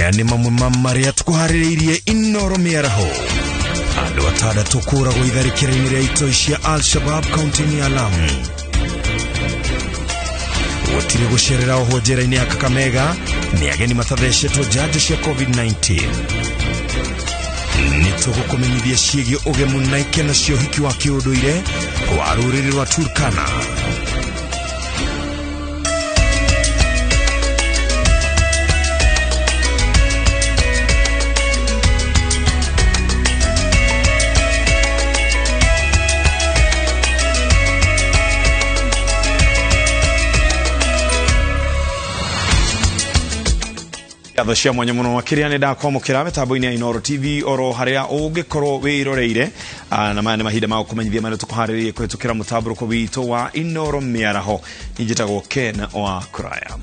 Maya nĩ mamwe ma marĩa tũkũharĩrĩirie Inoro mĩaraho. Andũ atandatũ kũragwo itharĩkĩra-inĩ rĩa itoi cia Al-Shabab kaunti-inĩ ya Lamu. Gũtirĩ gũcerera ohwo njera-inĩ ya Kakamega nĩ ageni matathecetwo njanjo cia COVID-19. Nĩ tũgũkũmenyithia ciĩgiĩ ũgemu na ikeno cia ũhiki wa kĩũndũire wa rũrĩrĩ rwa Turkana. Ngatho cia mwanya muno makiria nĩ ndakwamũkĩra mĩtambo-inĩ ya Inooro TV oro harĩa ũngĩkorwo wĩroreire, na maya nĩ mahinda ma gũkũmenyithia marĩa tũkũharĩrĩirie kũhĩtũkĩra mũtambũrũko witũ wa Inooro mĩaraho. Niĩ njĩtagwo Ken wa Kũraya.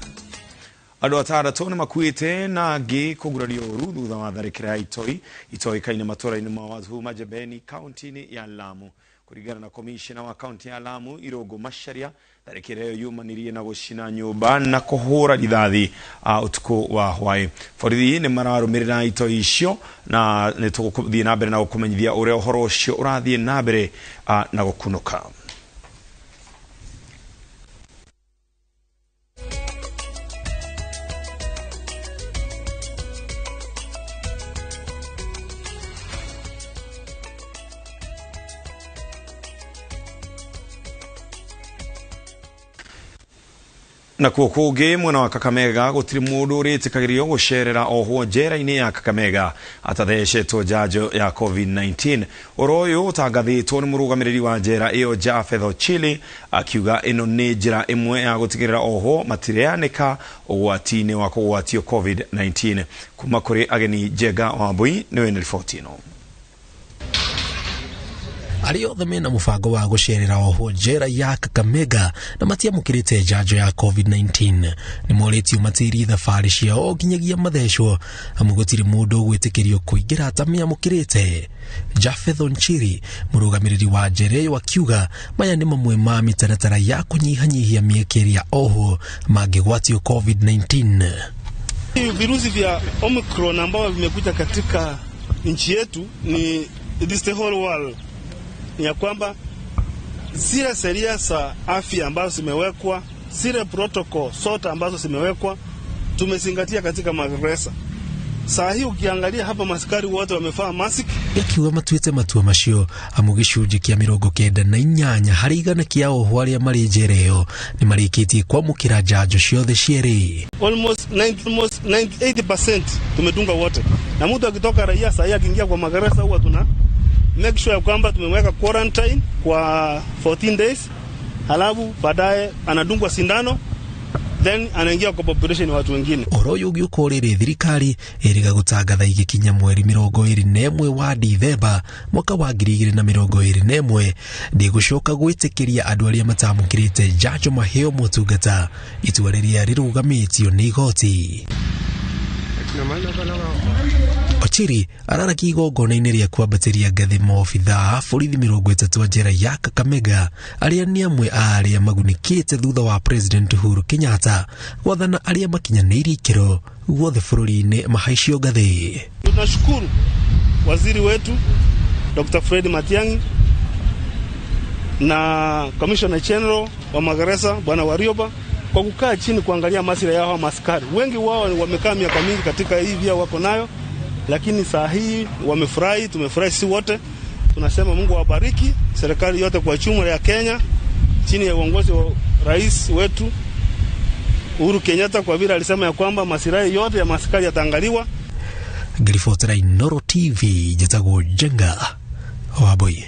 Andũ atandatũ nĩ makuĩte na angĩ kũgurario ũru thutha wa tharĩkĩra ya itoi itoĩkaine matũra-inĩ ma Wazhuma Majembeni kaunti-inĩ ya Lamu. Kũringana na komishona wa kaunti ya Lamu Irũngũ Macharia, tharĩkĩra ĩyo yumanirie na gũcina nyũmba na kũhũra rithathi ũtukũ wa hwaĩ. Borithi nĩ mararũmĩrĩra itoi icio na nĩ tũgũthiĩ na mbere na gũkũmenyithia ũrĩa ũhoro ũcio ũrathiĩ na mbere na gũkunũka. Na kuo kũngĩ mwena wa Kakamega gũtirĩ mũndũ ũrĩtĩkagĩrio gũcerera ohwo njera-inĩ ya Kakamega atathecetwo njanjo ya COVID-19. Ũhoro ũyũ ũtangathĩtwo nĩ mũrũgamĩrĩri wa njera ĩyo Japheth Ochili akiuga ĩno nĩ njĩra ĩmwe ya gũtigĩrĩra ohwo matireanĩka ũgwati-inĩ wa kũgwatio COVID-19. Kuma kũrĩ ageni Njenga Wambui nĩwe na riboti ĩno. Arĩa othe mena mũbango wa gũcerera ohwo njera ya Kakamega na matiamũkĩrĩte njanjo ya COVID-19 nĩ morĩtio matirie thabarĩ ciao nginyagia mathecwo, amu gũtirĩ mũndũ ũgwĩtĩkĩrio kũingĩra atamĩamũkĩrĩte. Japheth Onchiri, mũrũgamĩrĩri wa njera ĩyo, akiuga maya nĩ mamwe ma mĩtaratara ya kũnyihanyihia mĩeke ĩrĩa ohwo mangĩgwatio COVID-19. Virusi vya Omicron ambavyo vimekuja katika nchi yetu ni this the whole world, ni ya kwamba zile sheria za afya ambazo zimewekwa, zile protocol zote ambazo zimewekwa tumezingatia katika magereza. Saa hii ukiangalia hapa maskari wote wamevaa mask. Akiuga matuĩte matua macio amu gĩcunjĩ kĩa 98 harĩ igana kĩa ohwo arĩa marĩ njera ĩyo nĩ marĩkĩtie kwamũkĩra njanjo ciothe cierĩ. Almost 90, almost 98% tumedunga wote. Na mtu akitoka raia saa hii akiingia kwa magereza huwa tuna make sure kwamba tumemweka quarantine kwa 14 days, halafu baadaye anadungwa sindano then anaingia kwa population watu wengine. Ũhoro ũyũ ũgĩũka rĩrĩ thirikari ĩrĩga gũtangatha igĩkinya mweri 21 wa Dithemba mwaka wa 2021 ndĩgũcoka gwĩtĩkĩria andũ arĩa matamũkĩrĩte njanjo maheo motungata, itua rĩrĩa rĩrũgamĩtio nĩ igoti. Ochiri ararakia igongona-inĩ rĩa kwambatĩria ngathĩ maobithaa borithi 30 a njera ya Kakamega arĩa nĩ amwe a arĩa magunĩkĩte thutha wa President Uhuru Kenyatta gwathana arĩa makinyanĩirie ikĩro guothe bũrũri-inĩ mahaicio ngathĩ. Tunashukuru waziri wetu Dr. Fred Matiang'i na Commissioner General wa magereza Bwana Warioba kwa kukaa chini kuangalia maslahi yao maskari. Wengi wao wamekaa miaka mingi katika hii via wako nayo, lakini saa hii wamefurahi, tumefurahi sisi wote. Tunasema Mungu awabariki serikali yote kwa jumla ya Kenya chini ya uongozi wa rais wetu Uhuru Kenyatta, kwa vile alisema ya kwamba maslahi yote ya maskari yataangaliwa. Ngiribotera Inooro TV, njĩtagwo Njenga Wambui.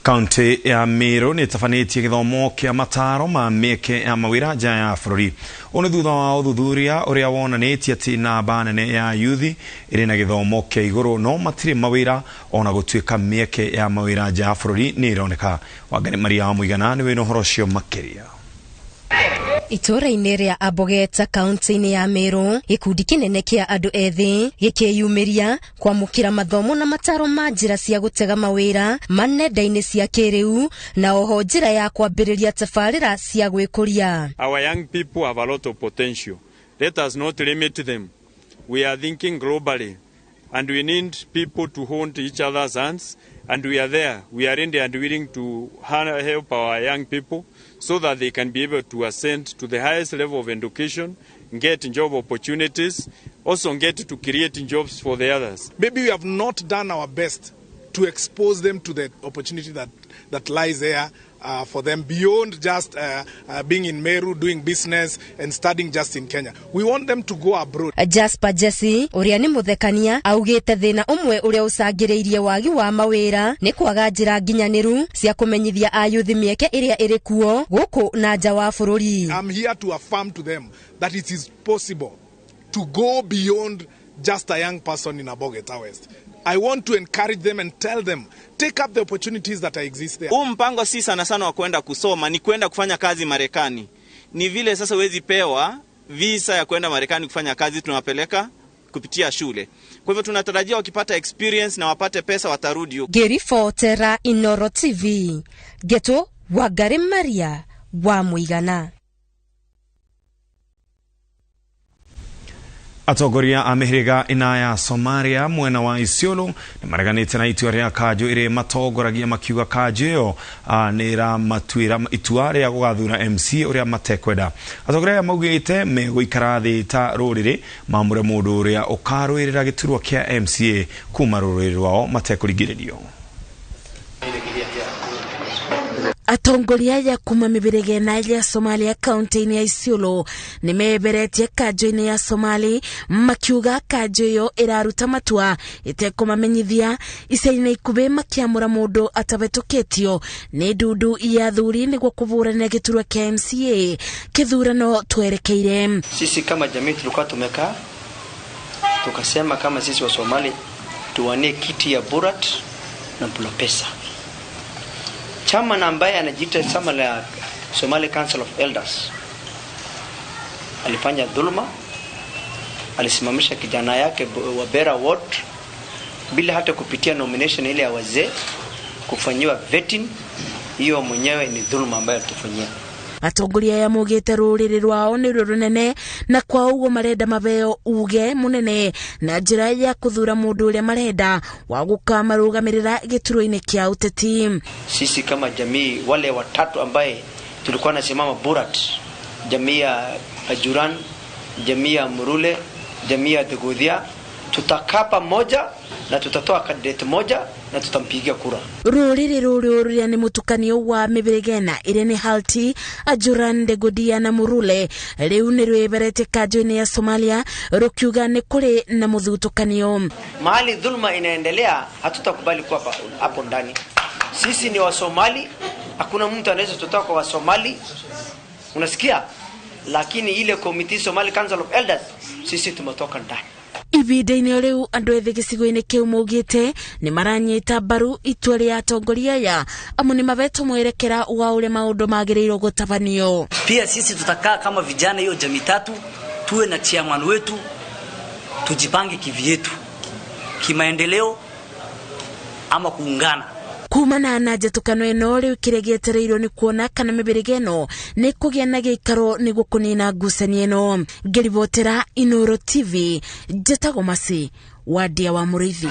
Kaunti ya Meru nĩ ĩtabanĩtie gĩthomo kĩa mataro ma mĩeke ya mawĩra nja ya bũrũri. Ũũ nĩ thutha wa ũthuthuria ũrĩa wonanĩtie atĩ namba nene ya yuthi ĩrĩ na gĩthomo kĩa igũrũ no matirĩ mawĩra ona gũtuĩka mĩeke ya mawĩra nja ya bũrũri nĩ ĩroneka. Wangari Maria wa Mũigana nĩ wĩna ũhoro ũcio makĩria. Itũũra-inĩ rĩa Abogeta kaunti-inĩ ya Meru, gĩkundi kĩnene kĩa andũ ethĩ gĩkĩyumĩria kwamũkĩra mathomo na mataro ma njĩra cia gũtega mawĩra ma nenda-inĩ cia kĩrĩu na oho njĩra ya kwambĩrĩria tabarĩra cia gwĩkũria. Our young people have a lot of potential. Let us not limit them. We are thinking globally and we need people to hold each other's hands, and we are there. We are ready and willing to help our young people so that they can be able to ascend to the highest level of education, get job opportunities, also get to create jobs for the others. Maybe we have not done our best to expose them to the opportunity that lies there for them beyond just being in Meru, doing business and studying just in Kenya. We want them to go abroad. Jasper Jesse, ũrĩa nĩ mũthekania, augĩte thĩna ũmwe ũrĩa ũcangĩrĩirie wagi wa mawĩra nĩ kwaga njĩra nginyanĩru cia kũmenyithia ayuthi mĩeke ĩrĩa ĩrĩ kuo gũkũ na nja wa bũrũri. I'm here to affirm to them that it is possible to go beyond just a young person in Abogeta West. I want to encourage them and tell them, take up the opportunities that exist there. Huu mpango si sana sana wa kwenda kusoma, ni kwenda kufanya kazi Marekani. Ni vile sasa huwezi pewa visa ya kwenda Marekani kufanya kazi, tunawapeleka kupitia shule. Kwa hivyo tunatarajia wakipata experience na wapate pesa watarudi huko. Ngĩribotera Inoro TV, Geto Wangari Maria wa Mũigana. Atongoria a mĩhĩrĩga ĩna ya Somalia mwena wa Isiolo nĩ mareganĩte na itua rĩa kanjũ ĩrĩa matongoragia makiuga kanjũ ĩyo nĩ ĩramatuĩra itua rĩa gũgathura MC ũrĩa matekwenda. Atongoria aya maugĩte megũikara thĩ ta rũrĩrĩ maamũre mũndũ ũrĩa ũkarũĩrĩra gĩturwa kĩa MCA kuma rũrĩrĩ rwao matekũringĩrĩrio. Atongoria aya kuma mĩhĩrĩga ĩna ya Somalia kaunti-inĩ ya Isiolo nĩ meberetie kanjũ-inĩ ya Somali makiuga kanjũ ĩyo ĩraruta matua ĩtekũmamenyithia ica-inĩ ikuhĩ makĩamũra mũndũ atabetũkĩtio nĩ ndundu ya athuri nĩguo kũbũranĩra gĩturwa kĩa MCA kĩthurano twerekeire. Sisi kama jamii tulikuwa tumekaa tukasema kama sisi wa Somali tuwanie kiti ya Borat na Bulopesa. Chama na ambaye anajiita chama la Somali Council of Elders alifanya dhuluma, alisimamisha kijana yake wa Bera Ward bila hata kupitia nomination ile ya wazee, kufanyiwa vetting. Hiyo mwenyewe ni dhuluma ambayo alitufanyia. Atongoria aya maugĩte rũrĩrĩ rwao nĩruo rũnene na kwa ũguo marenda mabeo uge mũnene na njĩra ya kũthura mũndũ ũrĩa marenda wa gũkamarũgamĩrĩra gĩturwa-inĩ kĩa ũteti. Sisi kama jamii wale watatu ambaye tulikuwa nasimama Borat, jamii ya Ajuran, jamii ya Murule, jamii ya Degodia, tutakaa pamoja na tutatoa candidate moja na tutampigia kura. Rũrĩrĩ rũrũ rũrĩa nĩ mũtukanio wa mĩhĩrĩga ĩna ĩrĩa nĩ Halti, Ajuran, Degodia na Murule rĩu nĩ rwĩberete kanjũ-inĩ ya Somalia rũkiuga nĩ kũrĩ na mũthutũkanio. Mahali dhulma inaendelea hatutakubali kuwa hapo ndani. Sisi ni Wasomali, hakuna mtu anaweza tutoka kwa Wasomali. Unasikia? Lakini ile committee Somali Council of Elders sisi tumetoka ndani. Ihinda-inĩ rĩu andũ ethĩ gĩcigo-inĩ kĩu maugĩte nĩ maranyita mbaru itua rĩa atongoria aya amu nĩ mabetwo mwerekera wa ũrĩa maũndũ magĩrĩirwo gũtabanio. Pia sisi tutakaa kama vijana hiyo jamii tatu, tuwe na chairman wetu, tujipange kivyetu kimaendeleo ama kuungana. Kumana na njatũkano ĩno rĩu kĩrĩa gĩetereirwo nĩ kuona kana mĩhĩrĩga ĩno nĩ kũgĩa na gĩikaro nĩguo kũnina ngucanio ĩno. Ngĩribotera Inoro TV, njĩtagwo Masi Wandia wa Mũrĩithi.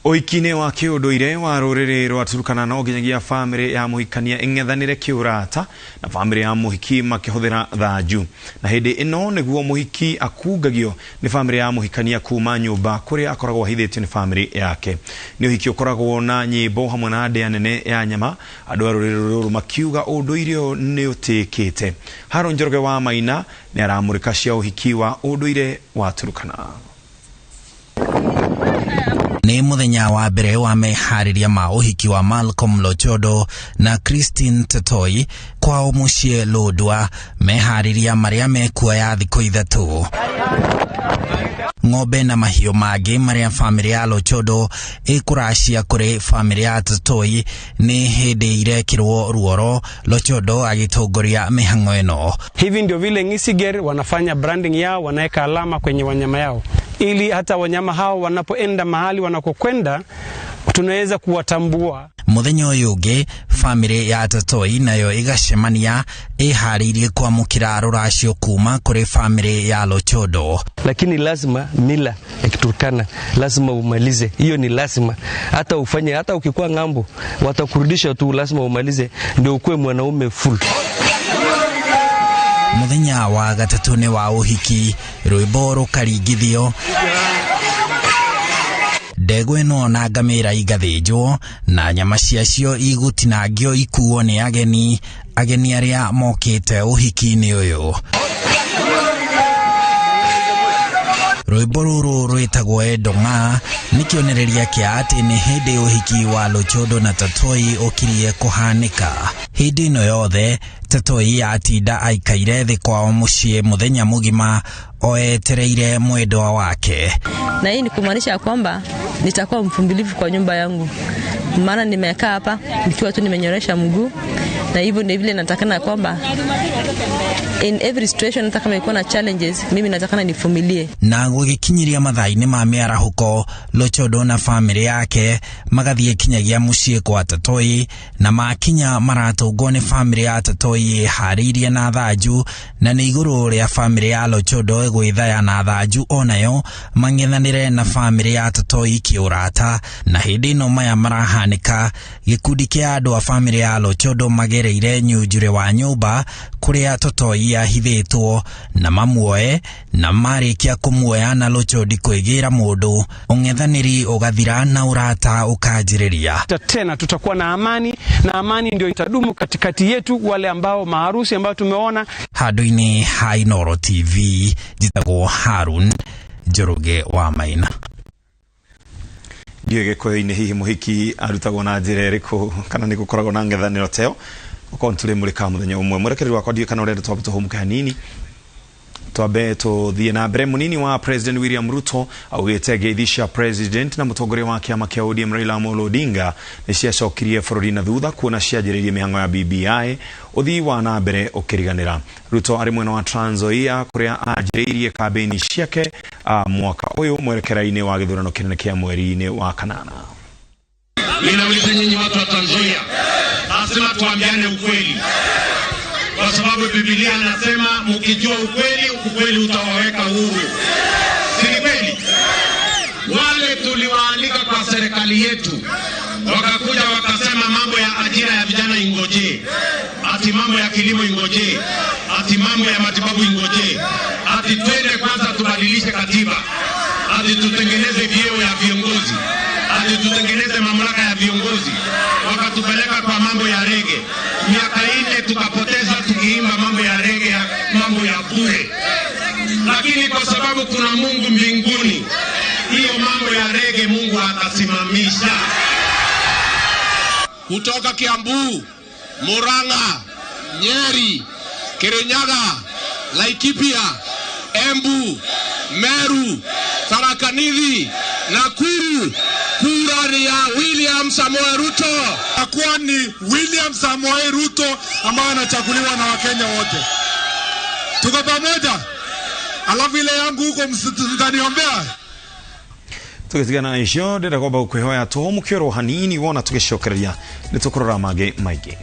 Ũhiki-inĩ wa kĩũndũire wa rũrĩrĩ rwa Turkana no nginyagia bamĩrĩ ya mũhikania ĩng'ethanĩre kĩũrata na bamĩrĩ ya mũhiki makĩhũthĩra thanju, na hĩndĩ ĩno nĩguo mũhiki akungagio nĩ bamĩrĩ ya mũhikania kuma nyũmba kũrĩa akoragwo ahithĩtio nĩ bamĩrĩ yake. Nĩ ũhiki ũkoragwo na nyĩmbo hamwe na ndĩa nene ya nyama, andũ a rũrĩrĩ rũrũ makiuga ũndũire ũyũ nĩ ũtĩkĩte. Haron Njoroge wa Maina nĩ aramũrĩka cia ũhiki wa ũndũire wa Turkana. Nĩ mũthenya wa mbere wa meharĩria ma ũhiki wa Malcolm Lochodo na Christine Tetoi kwao mũciĩ Lodwar, meharĩria marĩa mekuoya thikũ ithatũ. Ng'ombe na mahiũ mangĩ marĩa famĩlĩ ya Lochodo ĩkũracia kũrĩ famĩlĩ ya Tatoi nĩ hĩndĩ irekĩrwo ruoro, Lochodo agĩtongoria mĩhang'o ĩno. Hivi ndio vile Ngisiger wanafanya branding yao, wanaweka alama kwenye wanyama yao ili hata wanyama hao wanapoenda mahali wanakokwenda tunaweza kuwatambua. Muthenya ũyũ ũngĩ famĩlĩ ya Tatoi nayo ĩgacemania ĩharĩirie kwamũkĩra rũracio kuma kũrĩ famĩlĩ ya Lochodo. Lakini lazima mila ya Kiturkana lazima umalize hiyo, ni lazima. Hata ufanye, hata ukikuwa ng'ambo watakurudisha tu, lazima umalize ndio ukuwe mwanaume full. Muthenya wa gatatũ nĩ wa ũhiki, rwĩmbo rũkaringithio, ndegwa ĩno na ngamĩra igathĩnjwo na nyama ciacio igũtinangio ikuo nĩ ageni, ageni arĩa mokĩte ũhiki-inĩ ũyũ. Rwĩmbo rũrũ rwĩtagwo Endong'a nĩ kĩonereria kĩa atĩ nĩ hĩndĩ ũhiki wa Lochodo na Tatoi ũkirie kũhanĩka. Hĩndĩ ĩno yothe Tatoi atinda aikaire thĩ kwao mũciĩ mũthenya mũgima oetereire mwendwa wake. Na hii ni kumaanisha kwamba nitakuwa mvumilivu kwa nyumba yangu, maana nimekaa hapa nikiwa tu nimenyoresha mguu, na hivyo ndio vile natakana kwamba in every situation, hata kama iko na challenges, mimi natakana nivumilie. Na gũgĩkinyiria mathaa-inĩ ma mĩarahũko, Lochodo na famĩlĩ yake magathiĩ kinyagia mũciĩ kwa Tatoi, na makinya maratũngwo nĩ famĩlĩ ya Tatoi ĩharĩirie na thanju, na nĩ igũrũ rĩa famĩlĩ ya Lochodo ĩgwĩthaya na thanju onayo mang'ethanĩre na famĩlĩ ya Tatoi kĩũrata. Na hĩndĩ ĩno maya marahanĩka, gĩkundi kĩa andũ a famĩlĩ ya Lochodo magereire nyunjurĩ wa nyũmba kũrĩa Tatoi ahithĩtwo na mamuoe, na marĩkia kũmuoya na Lochodi kwĩgĩra mũndũ, ũng'ethanĩri ũgathira na ũrata ũkanjĩrĩria. Tena tutakuwa na amani, na amani ndio itadumu katikati yetu, wale ambao maharusi ambao tumeona. Handũ-inĩ ha Inooro TV, njĩtagwo Harun Njoroge wa Maina. Ndiũĩ Gĩkũyũ-inĩ hihi mũhiki arutagwo na njĩra ĩrĩkũ, kana nĩ gũkoragwo na ng'ethanĩro teo okorwo tũrĩ mũrĩka mũthenya ũmwe. Mwerekereri wakwa ndiũĩ kana ũrenda twambe tũhũmũke hanini, twambe tũthiĩ na mbere. Mũnini wa President William Ruto augĩte ngeithi cia President na mũtongoria wa kĩama kĩa ODM Raila Amolo Odinga nĩ ciacokirie bũrũri na thutha kuona cianjĩrĩirie mĩhang'o ya BBI ũthii wa na mbere ũkĩriganĩra. Ruto arĩ mwena wa Trans Nzoia kũrĩa anjĩrĩirie kambĩini ciake mwaka ũyũ mwerekera-inĩ wa gĩthurano kĩnene kĩa mweri-inĩ wa kanana. Mimi nauliza nyinyi watu wa Trans Nzoia, lazima tuambiane ukweli, kwa sababu Biblia inasema mkijua ukweli, ukweli utawaweka huru. Si kweli? Wale tuliwaalika kwa serikali yetu wakakuja wakasema mambo ya ajira ya vijana ingojee, ati mambo ya kilimo ingojee, ati mambo ya matibabu ingojee, ati twende kwanza tubadilishe katiba, ati tutengeneze vyeo ya viongozi, ati tutengeneze mamlaka ya viongozi. Wakatupeleka kwa mambo ya rege. Miaka 4 tukapoteza tukiimba mambo ya rege, mambo ya bure. Lakini kwa sababu kuna Mungu mbinguni, hiyo mambo ya rege Mungu atasimamisha. Kutoka Kiambu, Murang'a, Nyeri, Kirinyaga, Laikipia, Embu, Meru, Tharaka Nithi, Nakuru, kura ni ya William Samoei Ruto. Akuwa ni William Samoei Ruto ambaye anachaguliwa na Wakenya wote. Tuko pamoja. Alafu ile yangu huko mtaniombea. Tũgĩtigana na icio ndĩrenda kwamba gũkwĩhoya tũhũmũke oro hanini wona tũgĩcokereria nĩ tũkũrora mangĩ maingĩ.